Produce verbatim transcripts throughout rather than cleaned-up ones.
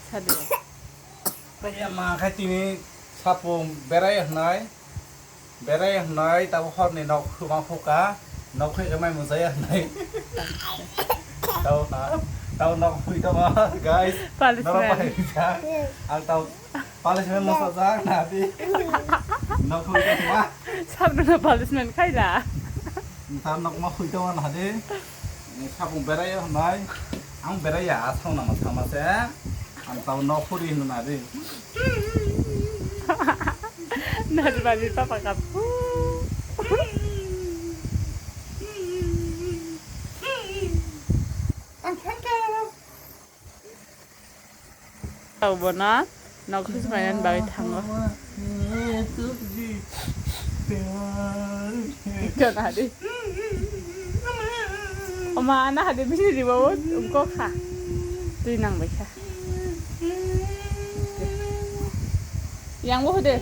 Sadi. Kaya ma khai tini sapung berai hnai. Berai hnai tabo horni nok huma phuka. Nok khui mai mujaya hnai. Tabo na. Tabo nok hui tabo guys. Punishment. Norok pai bisa. Ang tabo punishment mosa jak na di. Nok hui tabo ma. Sabno punishment khaila. Ntar nok ma hui tabo na di. Sapung berai hnai. Ang berai ya asong na ma sama se. Ang tau nok phuri hino na ri. Nari bari papa kap. Ang thangka. Tau bona nok khis mainan bai thango. Ikan hadi. Oma ana hadi bini ribo ungko kha. Tui nang bai kha. Yang bo hude.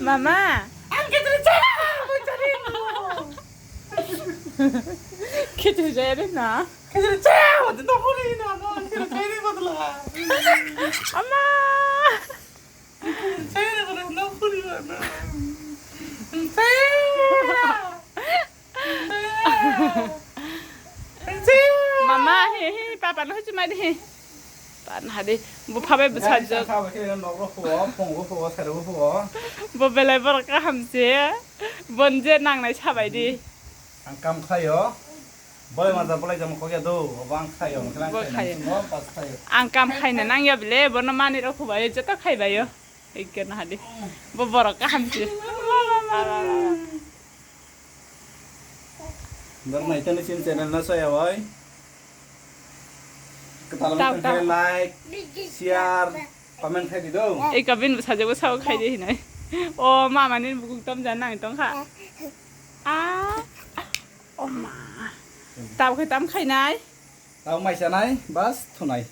Mama. Ang kecil cewek, mau cari. Khichdi jaya de na. Khichdi chaya, wajah no puri na, no, khichdi chaya de badla. Ama. Khichdi chaya de badla, no puri na, no. Chaya. Chaya. Chaya. Mama, he, he, papa no chumai de he. Pan hadi, bo phabai bwsajwk. Gari sakha bai khe nokro phuo, phungo phuo, serbo phuo. Bo belai borok kaham se. Bon je nangnai sabai di. Ang kam khlaio. Bolai manja bolai jamo kokya do, obo ang khlaio, ang khlai Bo khlaio, khlaio. Ang khlaio. Ang kam khaina nangya bile, bono mani rok phubai, joto khaibaio. Ikkena hadi. Bo borok kaham se. Norok naitani chini channel no soya oi. Kwtal Tau, wngkha tau. Like, share, comment khai di do. Ei kabin bwsajwk bwsajwk khai di hinai. O mama ni bukung tom jan nang tong kha. Ah. O ma. Tau khai tam khai nai. Tau mai sanai, bas thunai.